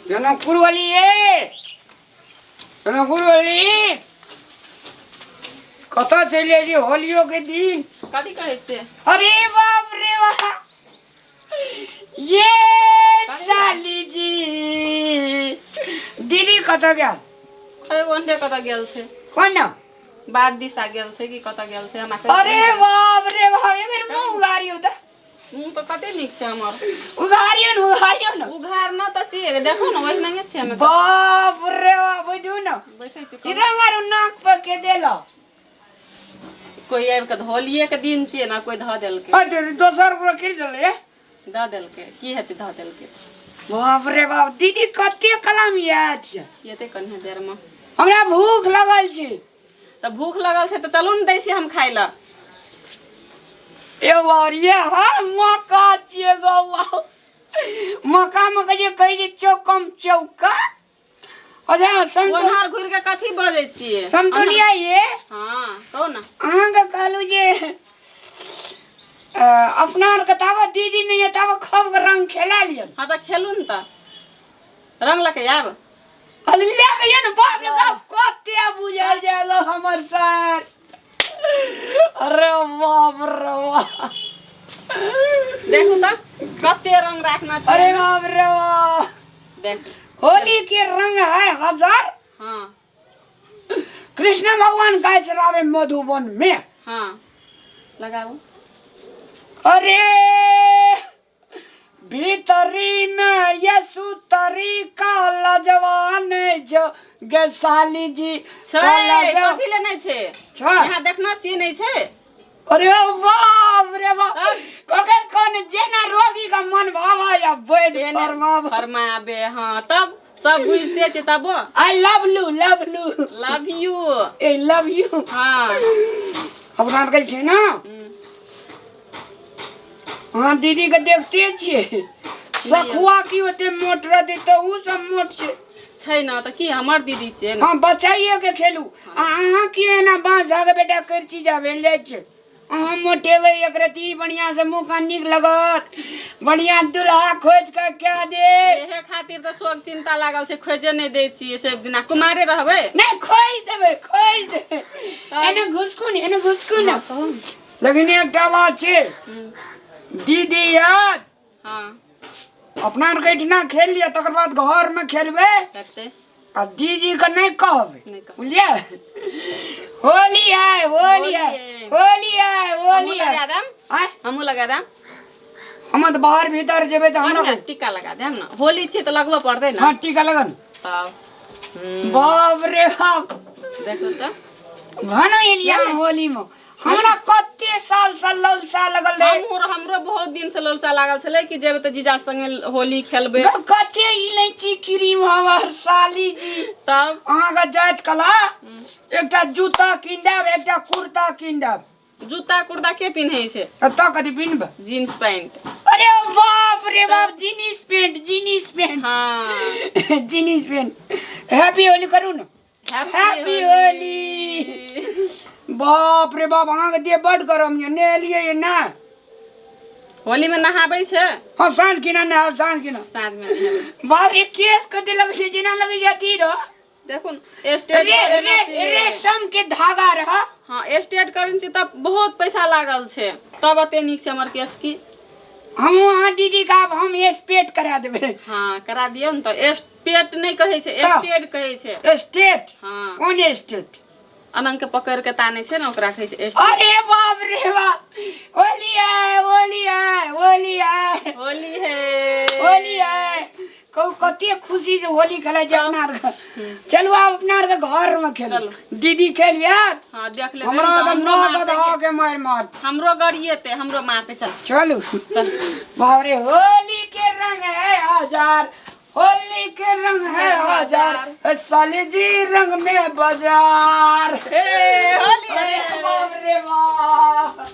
जनकपुर वाली ये, जनकपुर वाली कतऽ चलि एली होलियो के दिन? कथी कहै छियै? अरे बाप रे बाप, ये साली जी, दीदी कतऽ गेल? खै ओन्ने कतऽ गेल छै। कोन? बाद दिशा गेल छै कि कतऽ गेल छै हमरा। अरे बाप रे बाप, एकर मुँह उघारियौ तऽ। मुँह तऽ कते नीक छै हमर। उघारियौ ने, उघारियौ ने। उघार न तऽ छियै, देखो ने, ओहिनागे छै हमे। बाप रे बाप, बैठू ने। बैठै छी। ई रंग आरू नाक पर के देलो? कोई आबि कऽ, होलिये के दिन छियै ने, कोई धऽ देलकै। अरे, दोसर को कीर देलै? दऽ देलकै, की हेतै, धऽ देलकै। बाप रे बाप, दीदी कते कलम याद छै? एते कन्हे देर मे हमरा भूख लगल छै। तऽ भूख लगल छै तऽ चलू ने, दै छी हम खाय लए। ए और ये हम मौका छियै गौआ, मौका मे के जे कहै छै चौकम चौका। अच्छा संतो ओन्हार घुरि के कथी बजै छियै? समतोलिया ये। हँ, कहू ने। अहाँके कहलहुँ जे अपना आरके ताबत दीदी नहि यऽ, ताबत खूब रंग खेला लिअ। हँ तऽ खेलू ने, तऽ रंग लऽ के आयब। अरे ले के ये ने, बाप रे बाप, कते बुझाइ जाय लो हमर सर। अरे बाप रे बाप, देखू तऽ कते रंग राखना छै। अरे बाप रे बाप, देख। होली के रंग है हजार। हाँ। कृष्ण भगवान गाय चरावे मधुबन में। हाँ, लगाबू। अरे भीतरी में यसु तरी का लजवान जो गे साली जी। छै। कथी लेने छै? छै। यहाँ देखना छी, नहि छै। अरे बाप रे बाप, तब? कके कोन जेना रोगी का मन भावा या वैद फरमावा। फरमाबे, हाँ, तब सब बुझते छै तब। I love you, love you. Love you. A love you. हाँ। अपना आरके छै ने। अहाँ दीदी के देखते छियै, सखुआ की ओते मोट रहतै तऽ उ सब मोट छै। छै ने तऽ की, हमर दीदी छै ने। हाँ, बचाइए के खेलू। आ अहाँ की एना बाँस झाके बेटा करची जा भेल जाइ छै? अहाँ मोटेबै एक रत्ती बढ़िआँ से, मुँह कान नीक लगत, बढ़िआँ दुल्हा खोजि कऽ कए दे। एहे खातिर तऽ शोक चिंता लागल छै, खोजे नहि दै छियै, से बिना कुमारे रहबै। नहि, खोजि देबै, खोजि देबै। एने घुसकू ने, एने घुसकू ने। लेकिन एकटा बात छै दीदी, यार। हाँ। अपना आरके एहिठिना खेल लिअ, तकर बाद घरमे खेलबै। कते? आ दीदी के नहि कहबै। नहि कहबै। बुझलियै? होली है, होली है। होली है। होली है, होली हमहूँ है। लगा देम। आँय? हमहूँ लगा देम। हम तऽ बाहर भीतर जेबै तऽ हमरा बढ़िआँ टीका लगा देम ने, होली छै तऽ लगबऽ पड़तै ने। हँ, टीका लगन। तब बाप रे बाप। देखू तऽ। घना एलियै होली मे, हमरा कते साल से लौलसा लगल रहे। हमहूँ, हमरो बहुत दिन से लौलसा लागल छलै कि जेबै तऽ जीजा संगे होली खेलबै। कते इलायची क्रीम हमर साली जी। तब? अहाँके जाइत कला एकटा जूता कीन देब, एकटा कुर्ता कीन देब। जूता कुर्ता के पिन्है छै? एतऽ कथी पिन्हबै? Jeans pant. अरे बाप रे बाप, जीन्स पैंट, जीन्स पैंट। हाँ। Jeans pant. हैप्पी होली करू ने। हैप्पी होली। बाप रे बाप, अहाँके देह बड गरम यऽ, नहेलियै यऽ ना? होली में नहाबै छै? हाँ, साँझ किना नहायब, साँझ किना। साँझ में नहेबै। बाप रे, केश कते लगै छै, जेना लगै छै अथी रह देखू ने, स्टेट रे करेने रे छियै। रेशम के धागा रह। हाँ, स्टेट करेने छी तब बहुत पैसा लागल छै, तब एते नीक छै हमर केश की। हम अहाँ दीदी के आब हम स्पेट करा देबै। हाँ, करा दियौ ने। तऽ स्पेट नहि कहै छै? तऽ? स्टेट कहै छै। स्टेट? हाँ। कोन स्टेट? अनंग के पकड़ के ताने छै ने, ओकरा कहै छै स्टेट। अरे बाप रे बाप, होली है, होली है, होली है। होली है। होली है। कहू, कते खुशी से होली खेलै छै अपना आरके। चलू आब अपना आरके घर में खेलू। चलू। दीदी चलि आयत। हाँ, देख लेबै। हमरा तऽ तऽ हमरो नौ मारतै। गधा के मारि मारत। हमरो गरिएतै, हमरो मारतै। चल। चलू। चल। बाप रे, होली के रंग है हजार, होली के रंग है हजार, साली जी रंग में बाजार। हे होली अरे है। बाप रे बाप।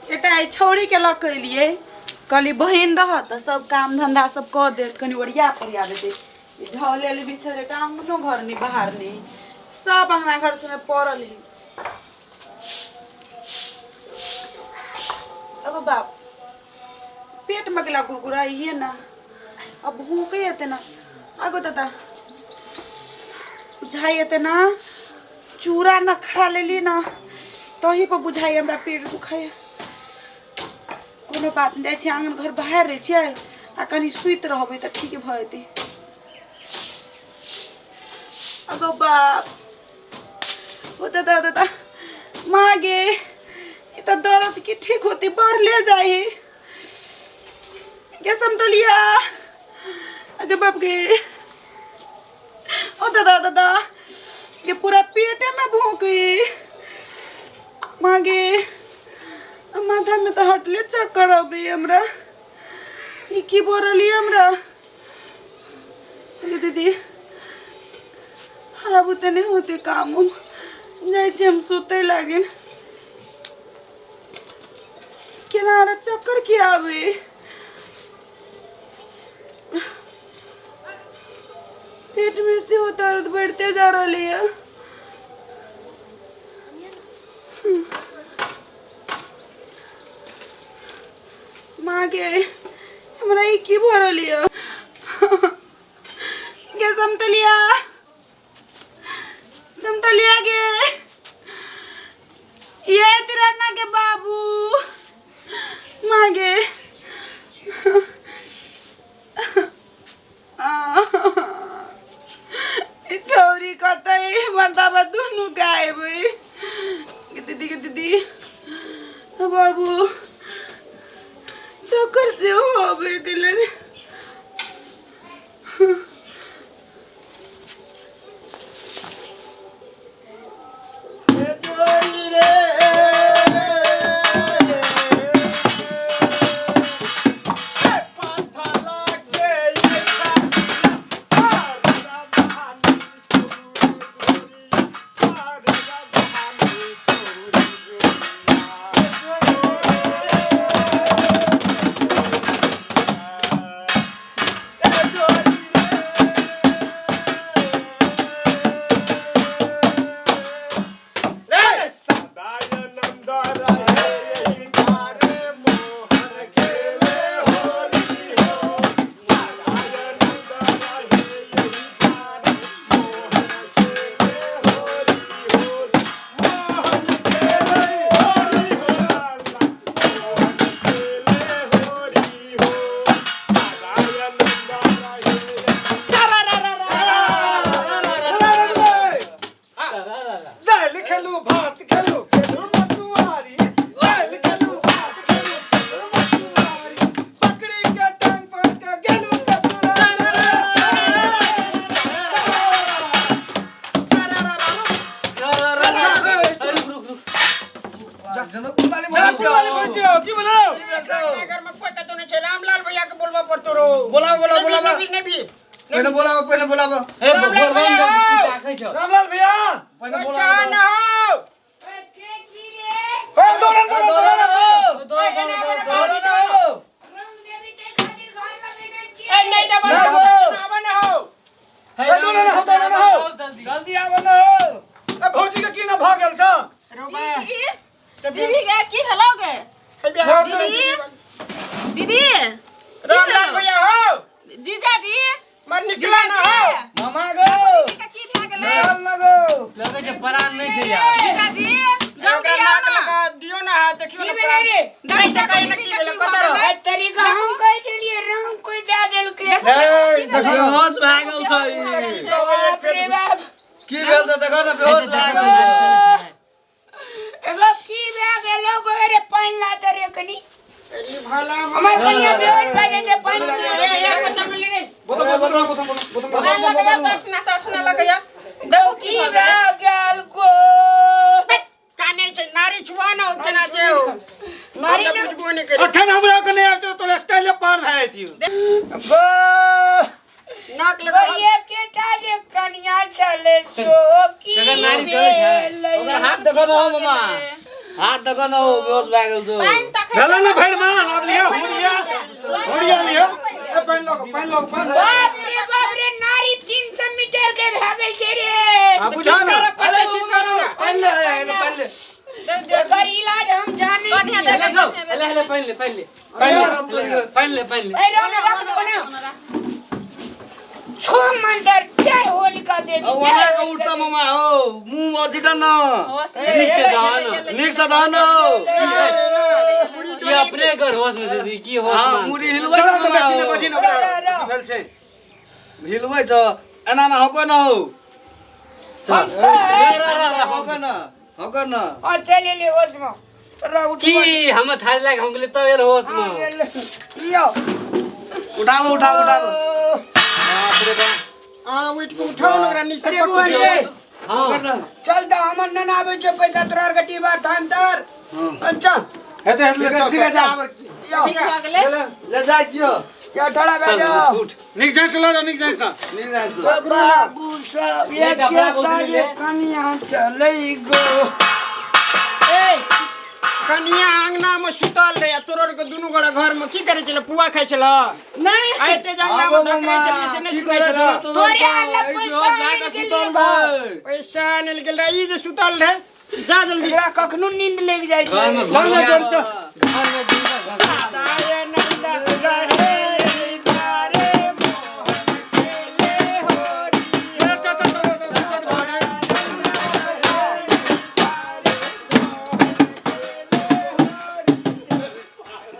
एकटा एहि छौड़ीके लऽ कऽ एलियै, कहली बहिन रहत तऽ सब काम धन्धा सब कऽ देत, कनि ओरिया पोरिया देतै। ई झौलेल बिछल एकटा अङ्गनो घर नहि बाहर नहि, सब अङ्गना घर सबमे पड़ल है। अगो बाप, मगला गुरगुराइए ना अब भूखे हेतै ना। आगो दादा बुझाइ हेतै ना, चूड़ा न खा लेली ना तही पर बुझाइ हमरा पेट दुखाइए। कोनो बात नहीं, जाइ छियै आङ्गन घर बाहर रहै छियै आ कनि सुति रहबै तऽ ठीक भऽ जेतै। अगो बाप, ओ दादा दादा माँ गे, ई तऽ दर्द की ठीक होती बढ़ले जाइ गे समतोलिया। अगे बाप गे, ओ दादा दादा ये पूरा पेटे में भूखी माँ गे, माथा में तो हटले चक्कर अबे हमरा। ई की भऽ रहली हमरा? अरे दीदी हमरा बुते नहीं होते काम, उम जाइ छी हम सुते लागिन। केना हमरा चक्कर किया आबे? पेट में सेहो दर्द बढ़ते जा रहली है। माँ गे हमरा ई की भऽ रहली है? गे समतलिया, समतलिया गे, ये तिरंगा के बाबू माँ गे। ई छौरी कतै मर्दाबा दुनू गायब गे दीदी, गे दीदी बाबू चक्कर सेहो आबि गेलनि। दालि खेलू भात खेलू खेलू मसुआरी, दालि खेलू भात खेलू खेलू मसुआरी, बकरी के टांग पकड़ के गेलू ससुरारी। जनकपुर वाली भैंसी हो, की बोलो? नगर में कोई कतौ नहीं छै, रामलाल भैया के बोलबा पड़तो रो। बोलाओ बोलाओ बोलाओ, नहीं भी पहिले बोलाओ, पहिले बोलाओ। ए भगवान जल्दी की रामलाल भैया पहिले अच्छा बोलाओ। न हो। ए, दौड़न दौड़न दौड़न। दौड़ दौड़ दौड़ दौड़। ए नहीं दबा आवा न हो। ए, दौड़न हो, दौड़न हो। जल्दी जल्दी आबो न हो। ए, भौजी के की ना भऽ गेल छ? दीदी, दीदी गे की भेलौ गे? दीदी, दीदी, रामलाल भैया हो, जीजाजी, मर निकला न हो। मामा गो दीदी के की भए गेलै? निकाल न गो। लगै छै प्राण नहि छै यार। जीजाजी जल्दी ओकरा आउ नाक ना। लगा दियो ना हाथ, देखियो की ना भेलै रे? देखू देखू नहि दीदी की के भेलै की भऽ कतऽ रह? गेलै? तरीका हम कहै छलियै रंग कोई दए देलकै। देखू देखू की भेलै? बेहोश भए गेल छै। बाप रे बाप, की भेल छै देखो न, बेहोश भए गेल छै। एगो की भए गेलो गो रे? पानि ला दे रे कनी। अरे भला हमर कनिया बेहोश भए जाइ छै पानि ला दे। बोतल बोतल बोतल बोतल। पानि लगैया, दर्शना चर्चना लगैया। देखू की की भऽ गेलै? भए गेल गो? काने छै नारी छुआ ना उतना छै हो। नारी ने बुझबो नहि करे। अखन हमरा के नहि आबि तोरा स्टाइले पार भए जैतियौ। गो नाक लगा एकेटा जे कनिया छलै सो की तकर नारी चलै छै। भेलै? ओकर हाथ देखो न हो मामा, हाथ देखो न हो, बेहोश भए गेल छौ। पानि तखन भेलै ने भरि मान, आब लिअ हुड़िया हुड़िया लिअ। ए, पानि लऽ कऽ, पानि लऽ कऽ, पानि लऽ कऽ। बाप रे बाप रे, नारी 300 मीटर के भए गेल छै रे। आ बुझा ना। अरे पानि ले, पानि ले, पानि ले। एकर इलाज हम जानै बढ़िया छियै। देख। ले ले पहन ले पहन ले पहन ले पहन ले। ए रह रख दो ना। छो मंदर जय होलिका देवी। ओना के उठता मामा हो मुंह अजीटा न नीक से दहन नीक से दहन ये अपने घर होश में दीदी की होश हां में मुड़ी हिलबै चल छ तऽ बेसी ने मामा बसी ने ओकरा भेल छै हिलबै छ एना ना होको न हो होको न होको न आ चल ले होश में रह उठ की हम थारी लाग हम गेले तब एल होश में। यो उठाबो उठाबो उठाबो। आ उठ के उठाओ ने ओकरा नीक से अरे बुआ पकड़ियौ। रे हां चल त हमर नना आबै छै पैसा तोरा आर के टीबार थान तर। चल हेतै हेतै ठीक है ठीक है आबै छी। यो ठीक भऽ गेलै। ले जाइ छियो। यो ठड़ा भए चल जाओ। उठ नीक जाय से लऽ जाओ नीक जाय से। नीक जाइ छी। बाबू सब ये कपड़ा गोदरी ले। कनिया चलै गो। ए कनिया अंगना में सुतल रहे आ तोरो के दुनू गोड़ा घर में की करे छले पुआ खाइ छल? नहीं आ एते जे अंगना में धकरै छलियै से नहि सुनै छल? तोरे आर लग पैसा आनि सुतल गेलियै। पैसा आनल गेल रहे ई जे सुतल रहे जा जल्दी। एकरा कखनो नींद लागि जाइ घर में छै। चल जा चल चल। घर में जिंदा ताये नंदा रहे तारे मोहन खेले होरी। ए, चल चल चल चल चल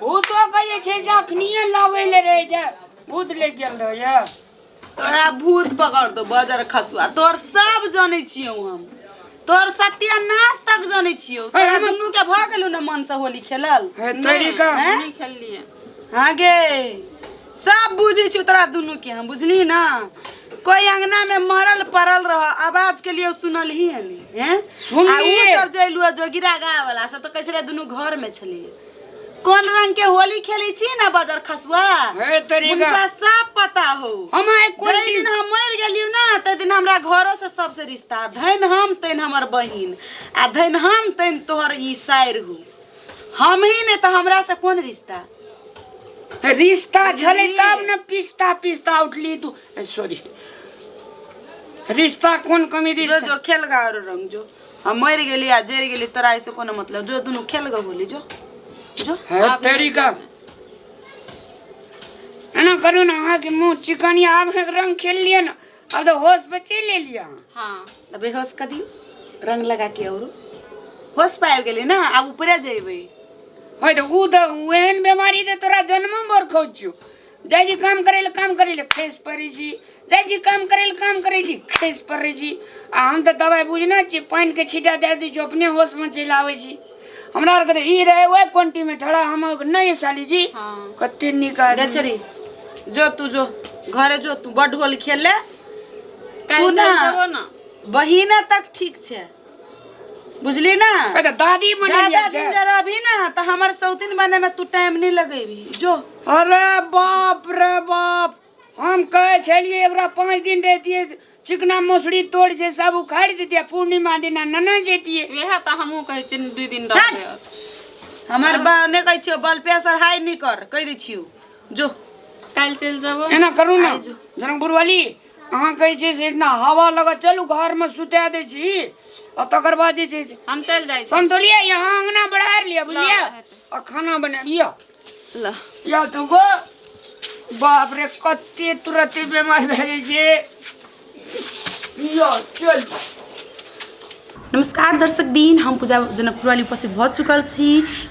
भूतो के जे छै से अखनिये लाबै ले रहै छै भूत लागि गेल रहै। तोरा भूत पकड़ दो बजर खसुआ तोर सब जानै छियौ हम तोर सत्यानाश तक जानै छियौ। तोरा दुनू के भऽ गेलौ ने मन से होली खेलल। हे तरीका हैं? नहि खेललियै। हाँ गे सब बुझै छियौ तोरा दुनू के हम बुझली ना। कोई अंगना में मरल पड़ल रह आवाज के लिए सुनल ही नहीं हैं। आ उ सब जे एलु जोगिरा गाय वाला सब तो कहै छलै दुनू घर में छलै। कोन रंग के होली खेलै छी ना बजर खसुआ हे तरीका उनका सब पता हो। हम आइ कोन जै दिन हम मरि गेलियौ ना तै दिन हमरा घरो से सबसे रिश्ता धन हम तैन हमर बहिन आ धन हम तैन तोहर ई साइर हो। हम ही ने तऽ हमरा से कोन रिश्ता? रिश्ता छलै तब ने पिस्ता पिस्ता उठली तू। सॉरी रिश्ता कोन कमी जो रिश्ता जो खेल गा और रंग जो हम मरि गेली आ जरि गेली तोरा ऐसे कोनो मतलब जो दुनू खेल गा होली जो जो हे तरीका एना करू ने अहाँके मुँह चिकन आब रंग खेल लिअ ने अब तऽ होश पर चलि एलियै अहाँ। हाँ तऽ बेहोश कऽ दियौ रंग लगा के और होश पर आबि गेली ना आब ऊपरे जेबै। है तऽ उ तऽ एहन बीमारी तऽ तोरा जन्मो बरखौ छियौ। जाइ छी काम करै लए काम करै लए खसि पड़ै छी जाइ छी काम करै लए काम करै छी खसि पड़ै छी। आ हम तऽ दबाइ बुझने छियै पानिके छींटा दए दै छियै अपने होशमे चलि आबै छी। हमरा आरके तऽ ई रहै ओहि कोन्टीमे ठड़ा हम नहि साली जी कते नीक आदमी। गछरी जो तू जो घरे जो तू बड होली खेल ले काल्हि तू ना। चलि जेबो ना। बहिने तक ठीक छै बुझली ना। ए तऽ दादी बनल ज्यादा दिन जे रहबी ना तऽ हमर सौतीन बने में तू टाइम नहीं लगेबी जो। अरे बाप रे बाप हम कहै छलियै एकरा 5 दिन रहितियै चिकना मसुरी तोड़ छै सब उखाड़ि दितियै पूर्णिमा दिना नना जैतियै। वएह तऽ हमहूँ कहै छियै 2 दिन रहबै। हमर बा नहि कहै छियौ बल प्रेशर हाई नहीं कर कहि दै छियौ जो काल्हि चलि जेबो। एना करू ना जनकपुर वाली अहाँ कहै छियै से इतना हवा लगत चलू घरमे सुता दै छी आ तकर बाद जे छै हम चलि जाइ छी। संतोलिया यहाँ अंगना बढ़ा लिअ बुझलियै आ खाना बना लिअ ल या तू गो बाप रे कते तुरते बीमार भए जाइ छै। यो चल। नमस्कार दर्शक बीन, हम पूजा जनकपुर वाली उपस्थित भऽ चुकल छी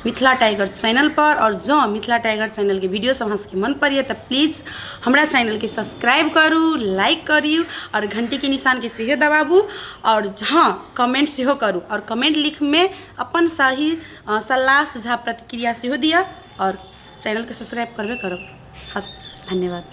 मिथिला टाइगर चैनल पर। और जँ मिथिला टाइगर चैनल के वीडियो सब अहाँ सबके मन पड़ैए तऽ प्लीज हमरा चैनल के सब्सक्राइब करू, लाइक करू और घंटी के निशान के सेहो दबाबू और हाँ कमेंट सेहो करू और कमेंट लिखमे अपन सही सलाह सुझाव प्रतिक्रिया सेहो दिअ और चैनल के सब्सक्राइब करबे करब। हस धन्यवाद।